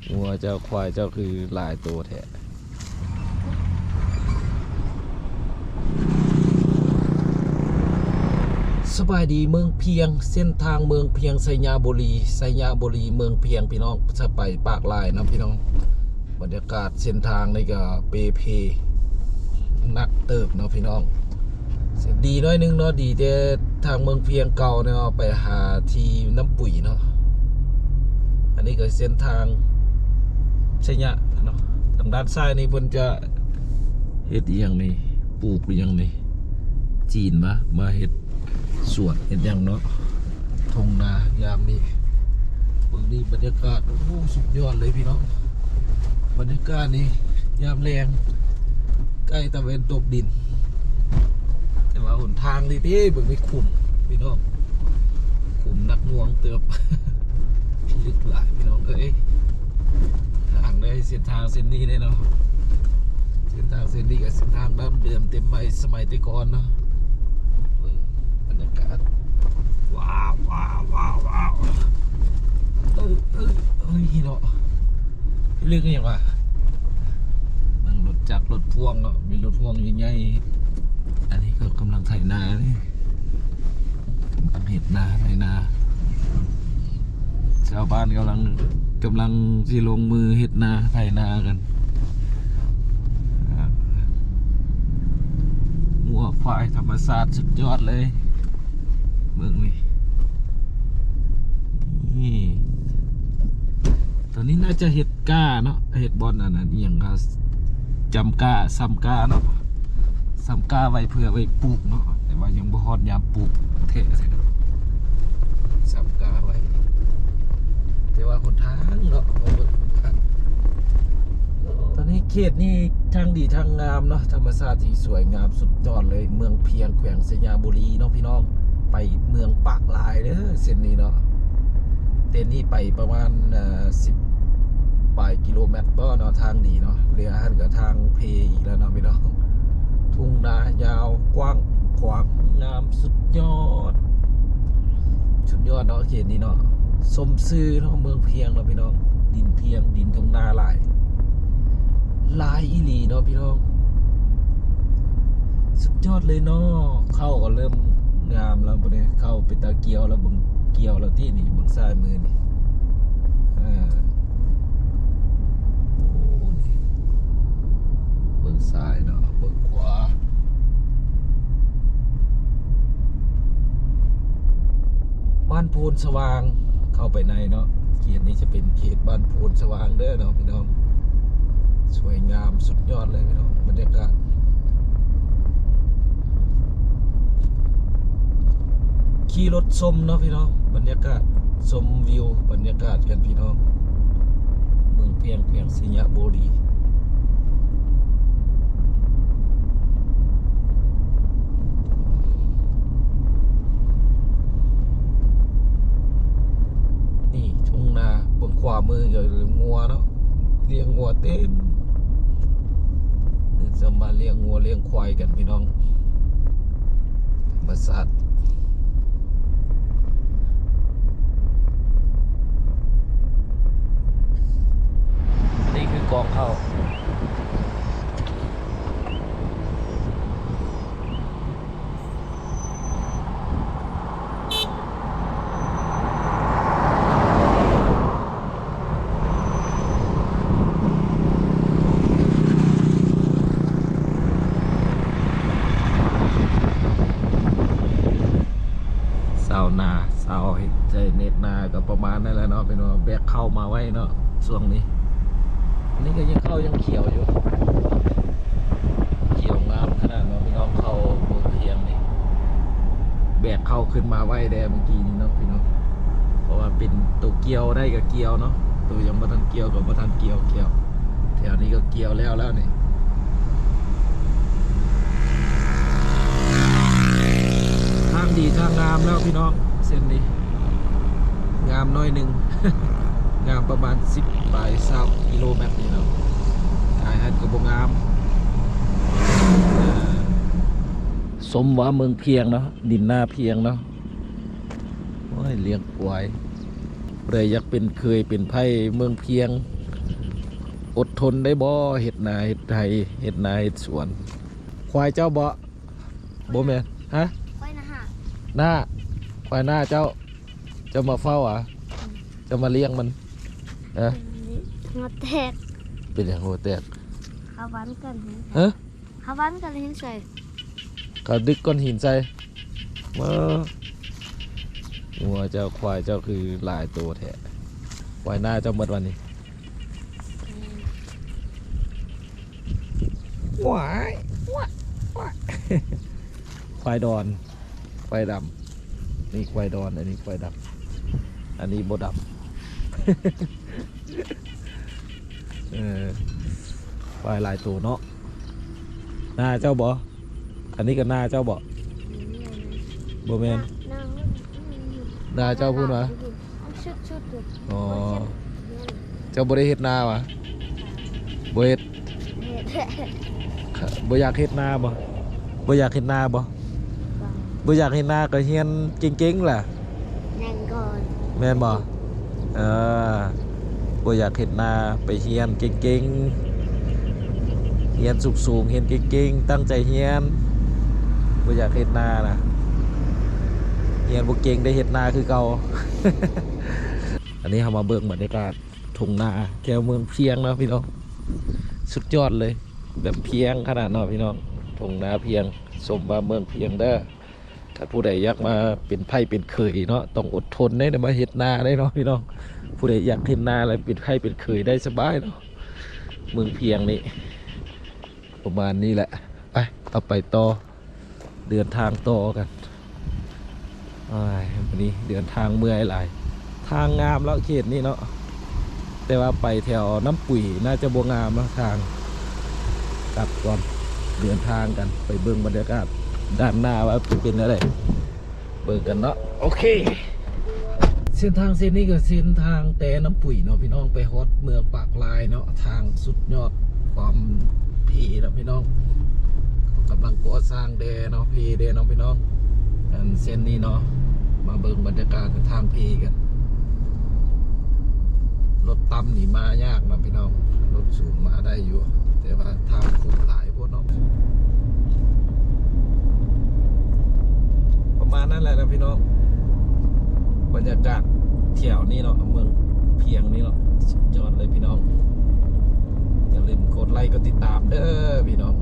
งัວເຈົ້າ ຄວາຍເຈົ້າຄືຫຼາຍໂຕແທ້. ສະບາຍດີເມືອງພຽງ, ເສັ້ນທາງເມືອງພຽງ ໄຊຍະບູລີ, ໄຊຍະບູລີ ເມືອງພຽງ ພີ່ນ້ອງ, ຈະໄປປາກລາຍເນາະພີ່ນ້ອງ. ບັນຍາກາດເສັ້ນທາງນີ້ກໍເປ່ເພ ໜັກເຕີບເນາະພີ່ນ້ອງ. ດີໜ້ອຍໜຶ່ງເນາະ, ດີແຕ່ທາງເມືອງພຽງເກົ່າເນາະ ໄປຫາທີ່ນ້ຳປຸຍເນາະ. ອັນນີ້ກໍເສັ້ນທາງໄຊຍະເນາະ. ທາງດ້ານຊ້າຍນີ້ເພິ່ນຈະເຮັດອີ່ຫຍັງນີ້ ປູກອີ່ຫຍັງນີ້ ຈີນມາ ມາເຮັດສວນເຮັດຫຍັງເນາະ. ທົ່ງນາຍາມນີ້ ເບິ່ງນີ້ບັນຍາກາດ ໂອ້ໂຫ ສຸດຍອດເລີຍພີ່ນ້ອງ. ບັນຍາກາດນີ້ຍາມແລງ ໃກ້ຕາເວັນຕົກດິນ ແຕ່ວ່າຫົນທາງນີ້ເດ້ ເບິ່ງນີ້ຂຸມພີ່ນ້ອງ, ຂຸມໜັກໜ່ວງເຕີບ ລຶກຫຼາຍພີ່ນ້ອງເອີຍ. ທາງໃດ ເສັ້ນທາງເສັ້ນນີ້ເດ້ເນາະ, ເສັ້ນທາງເສັ້ນນີ້ກໍເສັ້ນທາງດັ້ງເດີມ ແຕ່ໃໝ່ສະໄໝແຕ່ກ່ອນເນາະ. ເບິ່ງບັນຍາກາດ ວ້າວ ວ້າວ ວ້າວ ວ້າວ ເອີ ເອີ ເອີ ເນາະ. ເລື່ອງອີ່ຫຍັງວະ? ເບິ່ງລົດຈັກລົດພ່ວງເນາະ, ມີລົດພ່ວງໃຫຍ່ໆ. ອັນນີ້ກໍກຳລັງໄຖນາເດ້, ກຳລັງເຮັດນາ ໄຖນາ. ຊາວບ້ານກຳລັງ ກຳລັງຊິລົງມືເຮັດນາ ໄຖນາກັນ. ອ່າ ງົວຄວາຍທຳມະຊາດສຸດຍອດເລີຍ. ເບິ່ງນີ້ ນີ້ ຕອນນີ້ໜ້າຈະເຮັດກ້າເນາະ, ເຮັດບ່ອນອັນນັ້ນ ອີ່ຫຍັງກໍ ຈຳກ້າ ຊຳກ້າເນາະ, ຊຳກ້າໄວ້ເພື່ອໄວ້ປູກເນາະ, ແຕ່ວ່າຍັງບໍ່ຮອດຍາມປູກແທ້ ຊຳກ້າໄວ້. ແຕ່ວ່າຫົນທາງເນາະ ເຮົາເບິ່ງ ຕອນນີ້ເຂດນີ້ທາງດີທາງງາມເນາະ, ທຳມະຊາດທີ່ສວຍງາມສຸດຍອດເລີຍ. ເມືອງພຽງ ແຂວງໄຊຍະບູລີເນາະພີ່ນ້ອງ, ໄປເມືອງປາກລາຍເດີເສັ້ນນີ້ເນາະ. ເສັ້ນນີ້ໄປປະມານ ເອີ ສິບປາຍກິໂລແມັດບໍ່ເນາະ, ທາງດີເນາະ. ເຫຼືອຫັ້ນກໍທາງເພອີກແລ້ວເນາະພີ່ນ້ອງ. ທົ່ງນາຍາວກວ້າງຂວາງງາມ ສຸດຍອດ ສຸດຍອດເນາະເຂດນີ້ເນາະ. ສົມຊື່ເນາະ ເມືອງພຽງເນາະພີ່ນ້ອງ, ດິນພຽງ ດິນທົ່ງນາຫຼາຍ ຫຼາຍອີ່ຫຼີເນາະພີ່ນ້ອງ, ສຸດຍອດເລີຍເນາະ. ເຂົ້າກໍເລີ່ມງາມແລ້ວບັດນີ້, ເຂົ້າເປັນຕາກ່ຽວແລ້ວ, ເບິ່ງກ່ຽວແລ້ວຕິນີ້, ເບິ່ງຊ້າຍມືນີ້ ເອີ ໂອ້ ນີ້ ເບິ່ງຊ້າຍເນາະ ເບິ່ງຂວາ. ບ້ານໂພນສະຫວ່າງ ເຂົ້າໄປໃນເນາະ, ເຂດນີ້ຈະເປັນເຂດບ້ານໂພນສະຫວ່າງເດີເນາະພີ່ນ້ອງ. ສວຍງາມສຸດຍອດເລີຍພີ່ນ້ອງ, ບັນຍາກາດ ຂີ່ລົດຊົມເນາະພີ່ນ້ອງ, ບັນຍາກາດ ຊົມວິວບັນຍາກາດກັນພີ່ນ້ອງ. ເມືອງພຽງ ແຂວງໄຊຍະບູລີ. ນີ້ທົ່ງນາ ເບິ່ງຂວາມືກໍງົວເນາະ, ລ້ຽງງົວເຕັມ. ເຂົາເຈົ້າມາລ້ຽງງົວລ້ຽງຄວາຍກັນພີ່ນ້ອງ, ທຳມະຊາດ. ນີ້ຄືກອງເຂົ້າ. ຊາວນາ ຊາວເຮັດໄຮ່ເຮັດນາກໍປະມານນັ້ນແຫຼະເນາະພີ່ນ້ອງ, ແບກເຂົ້າມາໄວ້ເນາະຊ່ວງນີ້. ອັນນີ້ກໍຍັງ ເຂົ້າຍັງຂຽວຢູ່, ຂຽວງາມຂະໜາດເນາະພີ່ນ້ອງ. ເຂົ້າເມືອງພຽງນີ້ ແບກເຂົ້າຂຶ້ນມາໄວ້ແດ່ເມື່ອກີ້ນີ້ເນາະພີ່ນ້ອງ, ເພາະວ່າເປັນໂຕກ່ຽວໄດ້ກໍກ່ຽວເນາະ, ໂຕຍັງບໍ່ທັນກ່ຽວກໍບໍ່ທັນກ່ຽວ, ກ່ຽວ. ແຖວນີ້ກໍກ່ຽວແລ້ວແລ້ວນີ້. ທາງດີທາງງາມແລ້ວພີ່ນ້ອງ, ເສັ້ນນີ້ງາມໜ້ອຍໜຶ່ງ, ງາມປະມານສິບປາຍຊາວກິໂລແມັດນີ້ເນາະ, ກາຍຫັ້ນກໍບໍ່ງາມ. ສົມວ່າເມືອງພຽງເນາະ, ດິນນາພຽງເນາະ. ໂອ້ຍ ລ້ຽງຄວາຍ, ຜູ້ໃດຢາກເປັນເຂີຍເປັນໃພ້ເມືອງພຽງ ອົດທົນໄດ້ບໍ່ ເຮັດນາເຮັດໄຮ່ ເຮັດນາເຮັດສວນ? ຄວາຍເຈົ້າບໍ່? ບໍ່ແມ່ນ. ຮະ? ຄວາຍນາ. ນາ. ຄວາຍນາເຈົ້າ. ເຈົ້າມາເຝົ້າຫວາ? ອືມ. ເຈົ້າມາລ້ຽງມັນ? ຮະ? ຫົວແຕກ. ເປັນຫຍັງຫົວແຕກ? ເຂົາວັນກັນ. ຮະ? ເຂົາວັນກັນເຫັນໃສ? ເຂົາດຶກກ້ອນຫີນໃສ່. ເອີ ງົວເຈົ້າ ຄວາຍເຈົ້າຄືຫຼາຍໂຕແທ້? ຄວາຍນາເຈົ້າໝົດວັນນີ້? ແມ່ນ. ວ້າຍ ວ້າຍ ວ້າຍ ຄວາຍດອນ ຄວາຍດຳ. ນີ້ຄວາຍດອນ ອັນນີ້ຄວາຍດຳ ອັນນີ້ບໍ່ດຳ. ເອີ ຄວາຍຫຼາຍໂຕເນາະ. ນາເຈົ້າບໍ່? ອັນນີ້ກໍນາເຈົ້າບໍ່? ບໍ່ແມ່ນ. ນາ ນາເຈົ້າພຸ້ນຫວາ? ອໍ ເຈົ້າບໍ່ໄດ້ເຮັດນາຫວາ? ບໍ່ເຮັດ. ບໍ່ຢາກເຮັດນາບໍ່? ບໍ່ຢາກເຮັດນາບໍ່? ບໍ່ຢາກເຮັດນາກໍຮຽນເກັ່ງໆລະ. ຍັງກ່ອນ. ແມ່ນບໍ່? ເອີ ບໍ່ຢາກເຮັດນາ ໄປຮຽນເກັ່ງໆ ຮຽນສູງໆ ຮຽນເກັ່ງໆ ຕັ້ງໃຈຮຽນ. ບໍ່ຢາກເຮັດນານະ ຮຽນບໍ່ເກັ່ງໄດ້ເຮັດນາຄືເກົ່າ. ອັນນີ້ເຮົາມາເບິ່ງບັນຍາກາດທົ່ງນາແຖວເມືອງພຽງເນາະພີ່ນ້ອງ. ສຸດຍອດເລີຍ ແບບພຽງຂະໜາດເນາະພີ່ນ້ອງ. ທົ່ງນາພຽງ ຊົມວ່າເມືອງພຽງເດີ. ຖ້າຜູ້ໃດຢາກມາເປັນໃຜເປັນເຂີຍເນາະ ຕ້ອງອົດທົນເດ້ ໄດ້ມາເຮັດນາເດ້ເນາະພີ່ນ້ອງ. ຜູ້ໃດຢາກເຮັດນາແລ້ວເປັນໃຜເປັນເຂີຍໄດ້ສະບາຍເນາະ. ເມືອງພຽງນີ້ປະມານນີ້ແຫຼະ. ໄປ ເຮົາໄປຕໍ່ ເດີນທາງຕໍ່ກັນ. ອ້າຍ ມື້ນີ້ເດີນທາງເມື່ອຍຫຼາຍ. ທາງງາມແລ້ວເຂດນີ້ເນາະ ແຕ່ວ່າໄປແຖວນ້ຳປຸຍໜ້າຈະບໍ່ງາມເນາະທາງ. ກັບກ່ອນ ເດີນທາງກັນ ໄປເບິ່ງບັນຍາກາດດ້ານໜ້າວ່າເປັນແນວໃດ ເບິ່ງກັນເນາະ. ໂອເຄ ເສັ້ນທາງເສັ້ນນີ້ກໍເສັ້ນທາງແຕ່ນ້ຳປຸຍເນາະພີ່ນ້ອງ ໄປຮອດເມືອງປາກລາຍເນາະ. ທາງສຸດຍອດຄວາມເພເນາະພີ່ນ້ອງ. ເຂົາກຳລັງກໍ່ສ້າງແດ່ເນາະ ເພແດ່ເນາະພີ່ນ້ອງ. ອັນເສັ້ນນີ້ເນາະ ມາເບິ່ງບັນຍາກາດທາງເພກັນ. ລົດຕ່ຳນີ້ມາຍາກເນາະພີ່ນ້ອງ ລົດສູງມາໄດ້ຢູ່ ແຕ່ວ່າທາງຂຸຂະຫຼາຍໂພດເນາະ. ປະມານນັ້ນແຫຼະເນາະພີ່ນ້ອງ. ບັນຍາກາດແຖວນີ້ເນາະ ເມືອງພຽງນີ້ເນາະ ສຸດຍອດເລີຍພີ່ນ້ອງ. ຢ່າລືມກົດໄລກົດຕິດຕາມເດີພີ່ນ້ອງ.